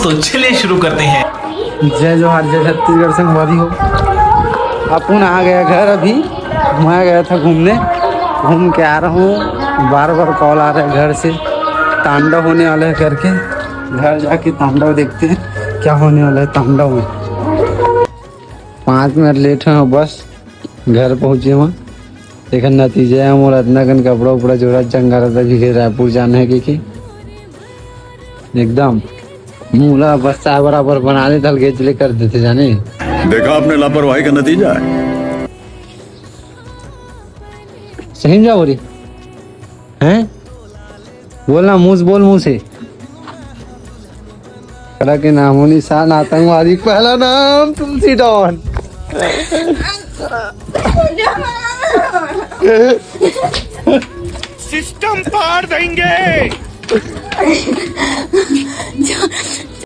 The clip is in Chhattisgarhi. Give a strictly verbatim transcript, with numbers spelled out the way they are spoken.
तो चलिए शुरू करते हैं। जय जोहार, जय छत्तीसगढ़ संगवारी हो। अपन आ गया घर अभी। मैं गया था घूमने, घूम के आ रहा हूँ। बार बार कॉल आ रहा है घर से, तांडव होने वाला है करके। घर जाके तांडव देखते हैं क्या होने वाला है तांडव में। पाँच मिनट लेट है बस, घर पहुँचे हूँ। एखर नतीजा है मोर अतना कन कपड़ा उपड़ा जोरा चंगारा था, फिर रायपुर जाना है कि एकदम मुंह ला बस्ता बराबर बना ले, धल गेच ले कर देते जाने। देखा आपने लापरवाही का नतीजा है। सही में जाओ रे, हैं? बोलना, मुंह से बोल, मुंह से। करा के नामो निशान आतंकवादी, पहला नाम तुलसी डॉन। सिस्टम पार देंगे।